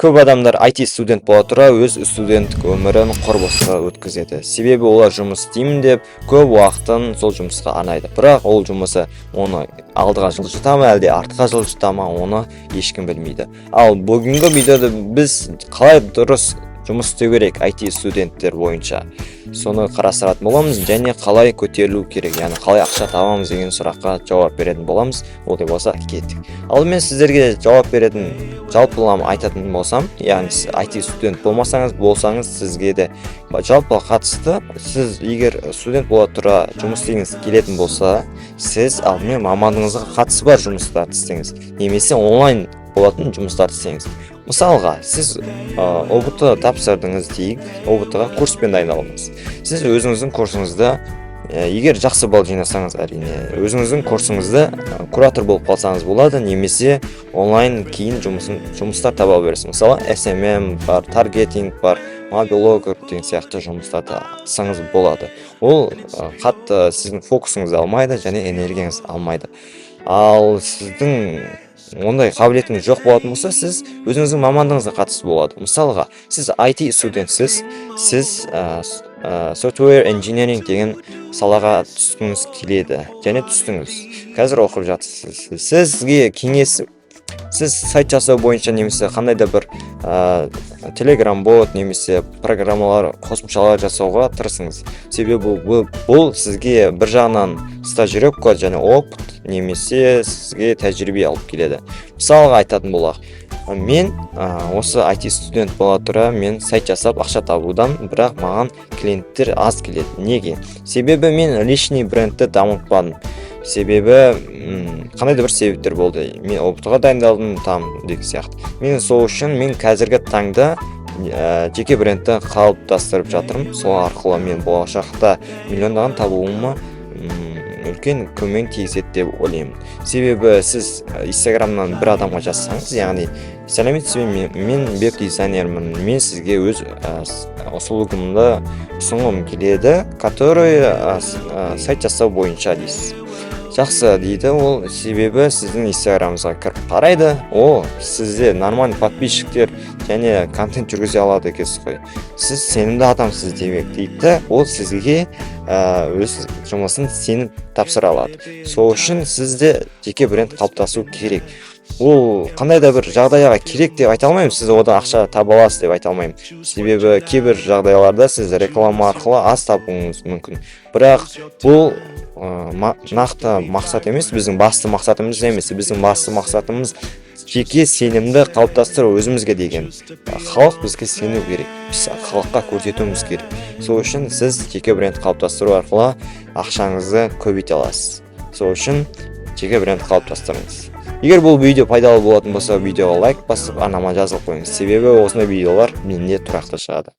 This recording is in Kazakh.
Көп адамдар IT студент бола тұра, өз студенттік өмірін құр босқа өткізеді, себебі олар жұмыс істеймін деп көп уақытын сол жұмысқа арнайды. Бірақ ол жұмысы оны алдыға жылжыта ма, әлде артқа жылжыта ма, оны ешкім білмейді. Ал бүгінгі видеода біз қалай дұрыс жұмыс істеу керек IT студенттер бойынша, соны қарастыратын боламыз және қалай көтерілу керек, яғни қалай ақша табамыз деген сұраққа жауап беретін боламыз. Олай болса, кеттік. Ал мен сіздерге жауап беретін, жалпылама айтатын болсам, яғни сіз IT студент болмасаңыз, болсаңыз, сізге де жалпы қатысты. Сіз егер студент бола тұра жұмыс істегіңіз келетін болса, сіз алдымен мамандығыңызға қатысы бар жұмыстарды істеңіз немесе онлайн болатын жұмыстарды істеңіз. Мысалға, сіз ҰБТ тапсырдыңыз дейік, ҰБТ ға курспен дайындалдыңыз. Сіз өзіңіздің курсыңызда, егер жақсы балл жинасаңыз, әрине, өзіңіздің курсыңызда куратор болып қалсаңыз болады немесе онлайн кейін жұмыстар таба бересіз. Мысалы, SMM бар, таргетинг бар, мобилограф деген сияқты жұмыстарды атсаңыз болады. Ол қатты сіздің фокусыңызды алмайды және энергияңызды алмайды. Ал сіздің ондай қабілетіңіз жоқ болатын болса, сіз өзіңіздің мамандығыңызға қатысты болады. Мысалға, сіз IT студентсіз, сіз software engineering деген салаға түскіңіз келеді және түстіңіз, қазір оқып жатырсыз. Сізге кеңес: сіз сайт жасау бойынша немесе қандай да бір телеграм бот немесе программалар, қосымшалар жасауға тырысыңыз, себебі бұл сізге бір жағынан стажировка және опыт немесе сізге тәжірибе алып келеді. Мысалға айтатын болсақ, мен осы IT студент бола тұра, мен сайт жасап ақша табудан, бірақ маған клиенттер аз келеді. Неге? Себебі мен личный брендті дамытпадым. Себебі қандай да бір себептер болды, мен ҰБТ ға дайындалдым там деген сияқты. Мен сол үшін мен қазіргі таңда жеке брендті қалыптастырып жатырмын. Сол арқылы мен болашақта миллиондаған табуыма үлкен көмек тигізеді деп ойлаймын. Себебі сіз Инстаграмнан бір адамға жазсаңыз, яғни: «Сәлеметсіз бе, мен веб дизайнермін, мен сізге өз услугамды ұсынғым келеді, который сайт жасау бойынша», — дейсіз. «Жақсы», — дейді ол, себебі сіздің Инстаграмыңызға кіріп қарайды: «О, сізде нормальный подписчиктер және контент жүргізе алады екенсіз ғой, сіз сенімді адамсыз демек», — дейді да, ол сізге өз жұмысын сеніп тапсыра алады. Сол үшін сізде жеке бренд қалыптасу керек. Ол қандай да бір жағдайға керек деп айта алмаймын, сіз одан ақша таба аласыз деп айта алмаймын, себебі кейбір жағдайларда сіз реклама арқылы аз табуыңыз мүмкін. Бірақ бұл нақты мақсат емес, біздің басты мақсатымыз емес. Біздің басты мақсатымыз — жеке сенімді қалыптастыру өзімізге деген. Халық бізге сену керек, біз халыққа көрсетуіміз керек. Сол үшін сіз жеке бренд қалыптастыру арқылы ақшаңызды көбейте аласыз. Сол үшін жеке бренд қалыптастырыңыз. Егер бұл видео пайдалы болатын болса, видеоға лайк басып, арнама жазылып қойыңыз, себебі осындай видеолар менде тұрақты шығады.